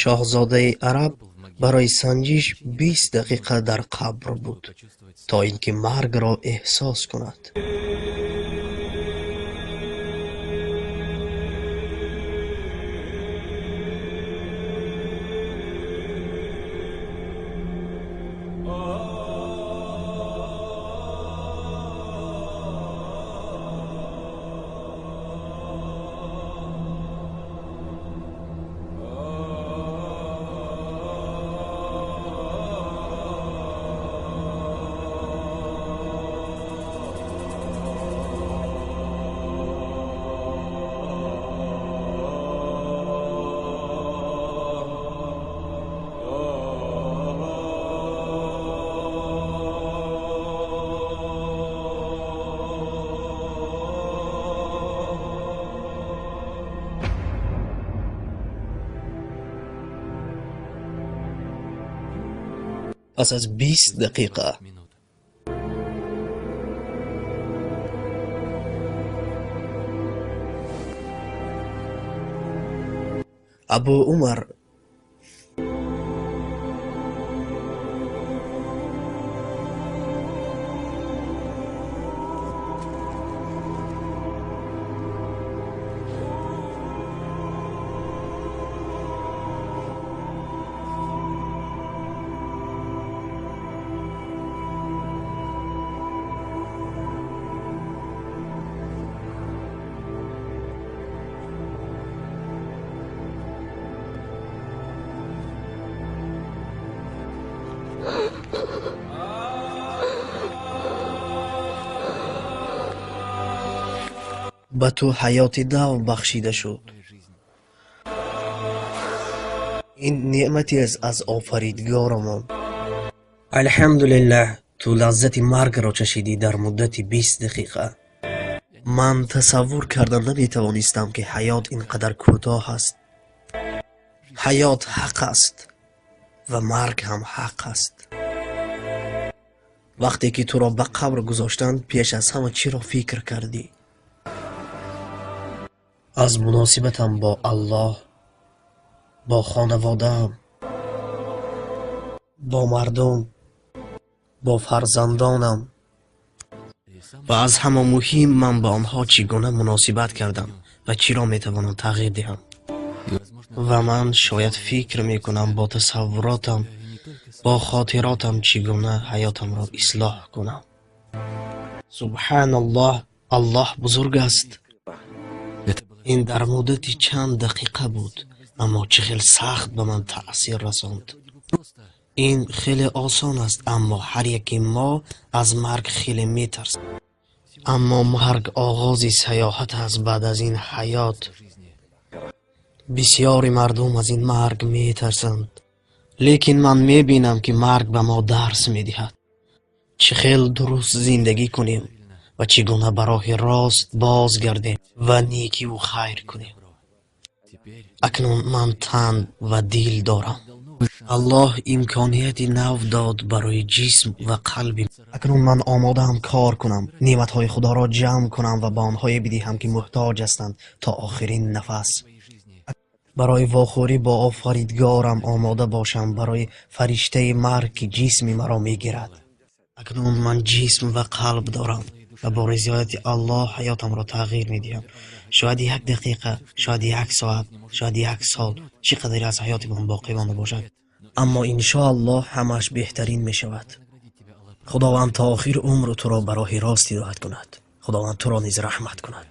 Шоҳзодаи араб барои санҷиш 20 дақиқа дар қабр буд, то ин ки маргро эҳсос кунад. Пас аз 20 дақиқа Абу Умар ба ту ҳаёти нав бахшида шуд. Ин неъматест аз офаридгорамон. Алҳамдулиллаҳ, ту лаззати маргро чашидӣ дар муддати 20 дақиқа. Ман тасаввур карда наметавонистам, ки ҳаёт ин қадар кӯтоҳ аст. Ҳаёт ҳақ аст ва марг ҳам ҳақ аст. Вақте ки туро ба қабр гузоштанд, пеш аз ҳама чиро фикр кардӣ? Аз муносибатам бо Аллоҳ, бо хонаводаам, бо мардум, бо фарзандонам ва аз ҳама муҳим ман ба онҳо чӣ гуна муносибат кардам ва чиро метавонам тағйир диҳам. Ва ман шояд фикр мекунам бо тасаввуротам, бо хотиротам чӣ гуна ҳаётамро ислоҳ кунам. Субҳаналлоҳ, Аллоҳ бузург аст. Ин дар муддати чанд дақиқа буд, аммо чӣ хел сахт ба ман таъсир расонд. Ин хеле осон аст, аммо ҳар яке мо аз марг хеле метарсем. Аммо марг оғози саёҳат аст баъд аз ин ҳаёт. Бисёри мардум аз ин марг метарсанд, лекин ман мебинам, ки марг ба мо дарс медиҳад. Чӣ хел дуруст зиндагӣ кунем ва чӣ гуна ба роҳи рост бозгардем ва некиву хайр кунем. Акнун ман тан ва дил дорам. Аллоҳ имконияти нав дод барои ҷисм ва қалби. Акнун ман омодаам кор кунам, неъматҳои Худоро ҷамъ кунам ва ба онҳое бидиҳам, ки муҳтоҷ ҳастанд то охирин нафас. Барои вохӯрӣ бо офаридгорам омода бошам, барои фариштаи марг, ки ҷисми маро мегирад. Акнун ман ҷисм ва қалб дорам ва бо ризояти Аллоҳ ҳаётамро тағйир медиҳам. Шояд як дақиқа, шояд як соат, шояд як сол, чӣ қадаре аз ҳаёти ман боқӣ монда бошад, аммо иншоаллоҳ ҳамааш беҳтарин мешавад. Худованд то охир умру туро ба роҳи рост ҳидоят кунад. Худованд туро низ раҳмат кунад.